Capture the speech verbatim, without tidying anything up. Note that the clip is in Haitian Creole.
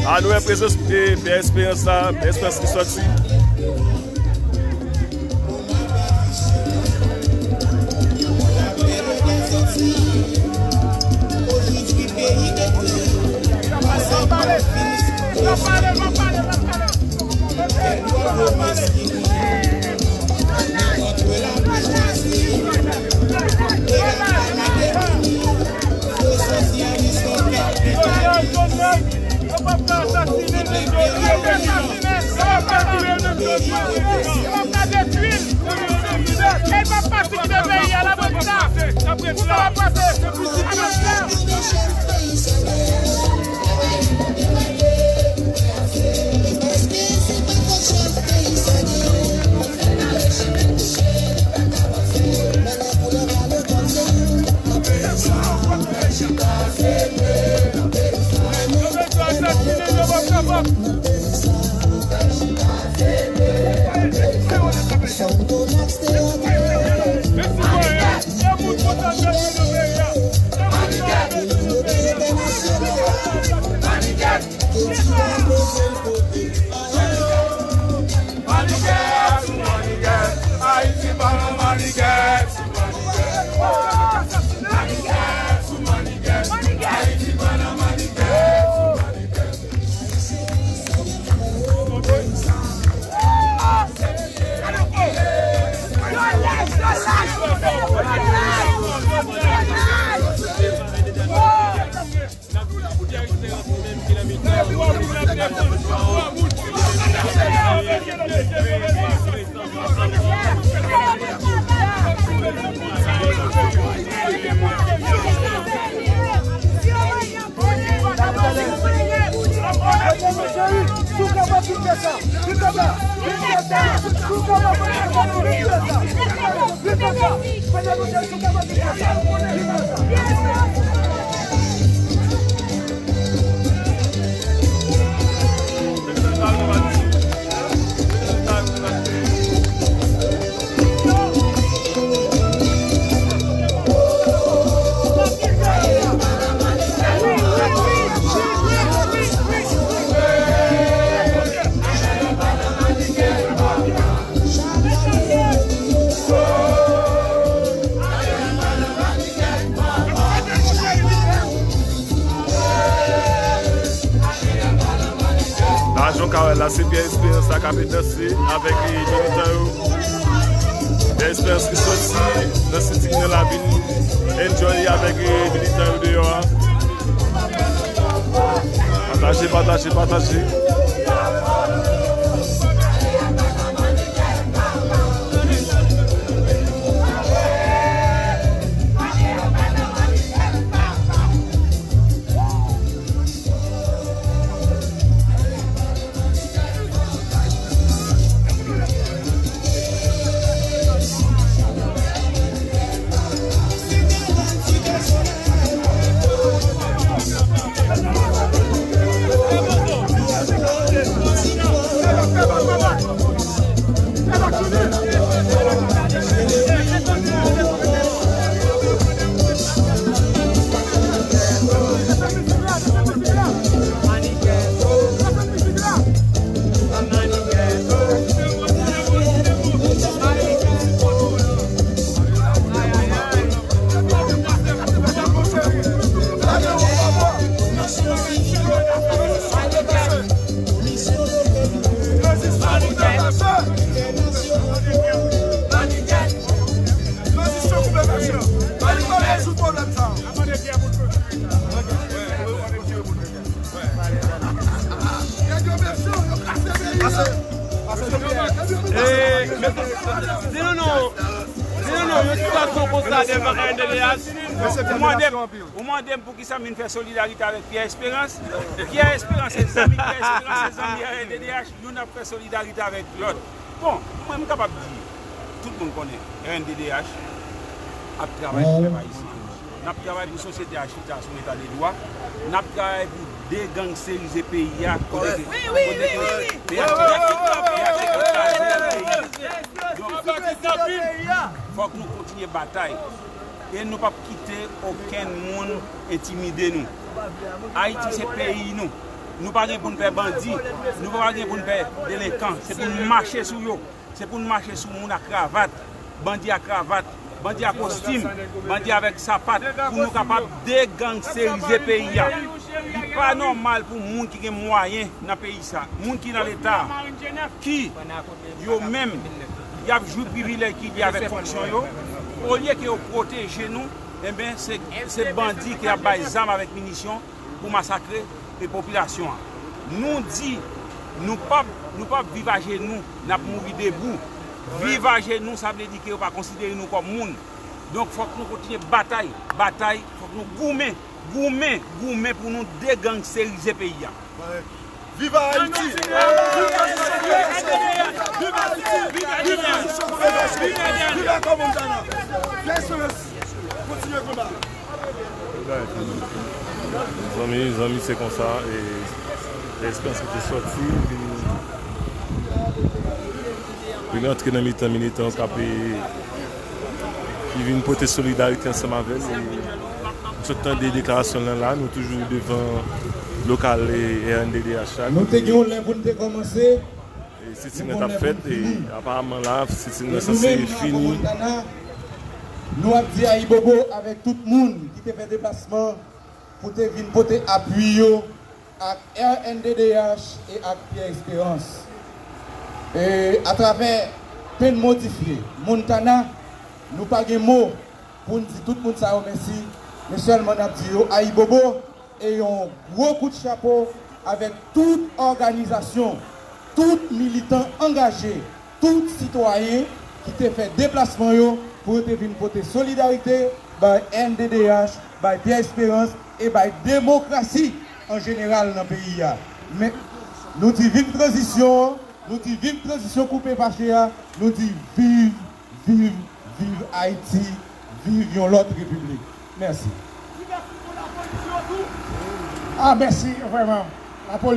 A nou wè prezans, e, Pè Esperans la, Pè Esperans ki sòti. Lajan kaway la, se Pyè Esperans la k ap danse avèk, e, militan yo. Pyè Esperans ki sòti nan sitting nan la vin enjoy avèk, e, militan yo deyò a. Pataje, pataje, pataje. Di nou non, di nou non, yon sitiyasyon konsa devan R N D D H. Ou mande m, ou mande m poukisa m vin fè solidarite avèk Pyè Esperans. Pyè Esperans se zanmi, Pyè Esperans se zanmi R N D D H. Nou n ap fè solidarite avèk lòt. Bon, mwen, m kapab di, tout moun konnen R N D D H ap travay pou pèp ayisyen. N ap travay pou sosyete a chita sou eta de dwa. N ap travay pou degangsterize peyi a, kote ke, kote ke peyi a, peyi a, peyi a. Donk, fòk nou kontinye batay. E nou p ap kite okenn moun entimide nou. Ayiti se peyi nou. Nou pa gen pou n pè bandi, nou pa gen pou n pè delenkan. Se pou n mache sou yo. Se pou n mache sou moun a kravat, bandi a kravat, bandi a kostim, bandi avèk sapat, pou nou kapab degangsterize peyi a. Li pa nòmal pou moun ki gen mwayen nan peyi sa, moun ki nan Leta, ki yo menm, y ap jwi privilèj ki lye avèk fonksyon yo, olye ke yo pwoteje nou, enben, se, se bandi ki ap bay zam avèk minisyon pou masakre e popilasyon an. Nou di, nou p ap, nou p ap viv ajenou, n ap mouri debou. Viv ajenou, sa vle di ke yo pa konsidere nou kòm moun. Donk, fòk nou kontinye batay, batay, fòk nou goumen, goumen, goumen pou nou degangsterize peyi a. Viva Ayiti! Viva Ayiti! Viva Ayiti! Viva Ayiti! Viva Ayiti! Viva Ayiti! Viva Ayiti! Viva Ayiti! Zanmi, zanmi, se konsa, e, lè Esperans ki te sòti, vin, vin antre nan mitan militan k ap, e, ki vin pote solidarite ansanm avè l. E, nou sot tande deklarasyon l lan la, nou toujou devan lokal, e, R N D D H la. Nou te gen yon lè pou n te kòmanse. E sitin nan t ap fèt, e aparaman la, sitin nan sanse fini. Nou ap di ayibobo avèk tout moun ki te fè deplasman pou te vin pote apui yo ak R N D D H e ak Pierre Espérance. E atravè Penn Modifye, Montana, nou pa gen mo pou n di tout moun sa yo mèsi, men sèlman n ap di yo ayibobo e yon gwo kout chapo avèk tout òganizasyon, tout militan angaje, tout sitwayen ki te fè deplasman yo pou yo te vin pote solidarite bay R N D D H, bay Pierre Espérance e bay demokrasi an jeneral nan peyi a. Men, nou di viv tranzisyon an, nou di viv tranzisyon koupe fache a, nou di viv, viv, viv Ayiti, viv yon lòt repiblik. Mèsi. Ah, mèsi vrèman. Lapolis.